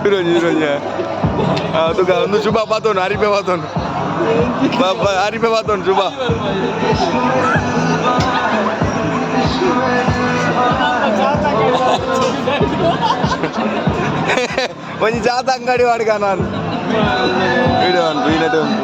ಪಿರೊಂಜಿ ಪಿರೊಂಜಿ ತುಕ ಒಂದು ಶುಭ ಪಾತೋನು ಅರಿಪೆ ಪಾತೋನು ಅರಿಪೆ ಪಾತೋನು ಶುಭ. ಒಂಜಿ ಜಾತ ಅಂಗಡಿ ವಾಡ್ಕ ನಾನು ವಿಡಿಯೋ ಉಂಟು ಉಂಟು.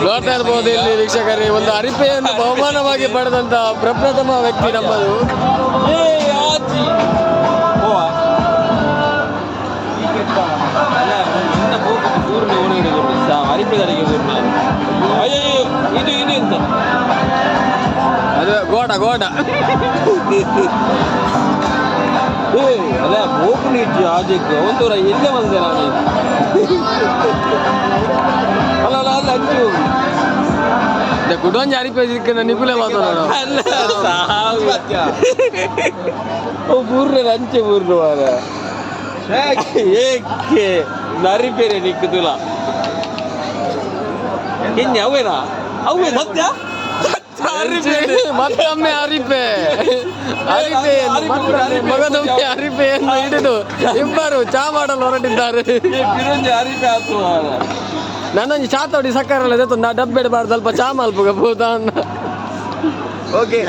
ನೋಡ್ತಾ ಇರ್ಬೋದು ಇಲ್ಲಿ ವೀಕ್ಷಕರೇ, ಒಂದು ಅರಿಪೆಯನ್ನು ಬಹುಮಾನವಾಗಿ ಪಡೆದಂತ ಪ್ರಪ್ರಥಮ ವ್ಯಕ್ತಿ ನಮ್ಮದು. ಇದು ಇದು ಎಂತ? ಅದು ಗೋಡ ಗೋಡ. ಏ ಅಲ್ಲ, ಬೋಪುನಿ ಇಜ್ಜಿ ಆಜೆಕ್ ಒಂದೂರ ಎಲ್ಲೇ ಬಂದೆ ನಾನು. ಅಲ್ಲ ಅಲ್ಲ ಅಲ್ಲ, ಅಂಚು. ಕುಡೊಂಜಿ ಅರಿಪೆ ಸಿಕ್ಕ ನಿಕುಲೆ ಮಾತಾಡೋಣ. ಅಲ್ಲ, ಸಾವು. ಓ ಬೂರ್ರೆ ಅಂಚೆ ಬೂರ್ರು ಮಾರ ಏಕೆ ನರಿಪೇರೆ ನಿಕ್ಕುದುಲ ಇನ್ನು ಅವೇನಾ ಅವೇ ಸತ್ಯ ಸತ್ಯ ಅರಿಪೇರೆ. ಮತ್ತೊಮ್ಮೆ ಅರಿಪೆ ಅರಿಪೆ, ಮತ್ತೊಮ್ಮೆ ಮಗದೊಮ್ಮೆ ಅರಿಪೆಯನ್ನು ಹಿಡಿದು ಇಬ್ಬರು ಚಾ ಮಾಡಲು ಹೊರಟಿದ್ದಾರೆ. ಏ, ಪಿರೊಂಜಿ ಅರಿಪೆ ಆತು ಮಾರ. ನನ್ನೊಂಜಿ ಚಾ ತೋಡಿ ಸಕ್ಕರೆ ನಾ ಡಬ್ಬೆ ಬಾರ್ದು ಸ್ವಲ್ಪ ಚಾ ಮಲ್ಪುಗ ಭೂತ. ಓಕೆ.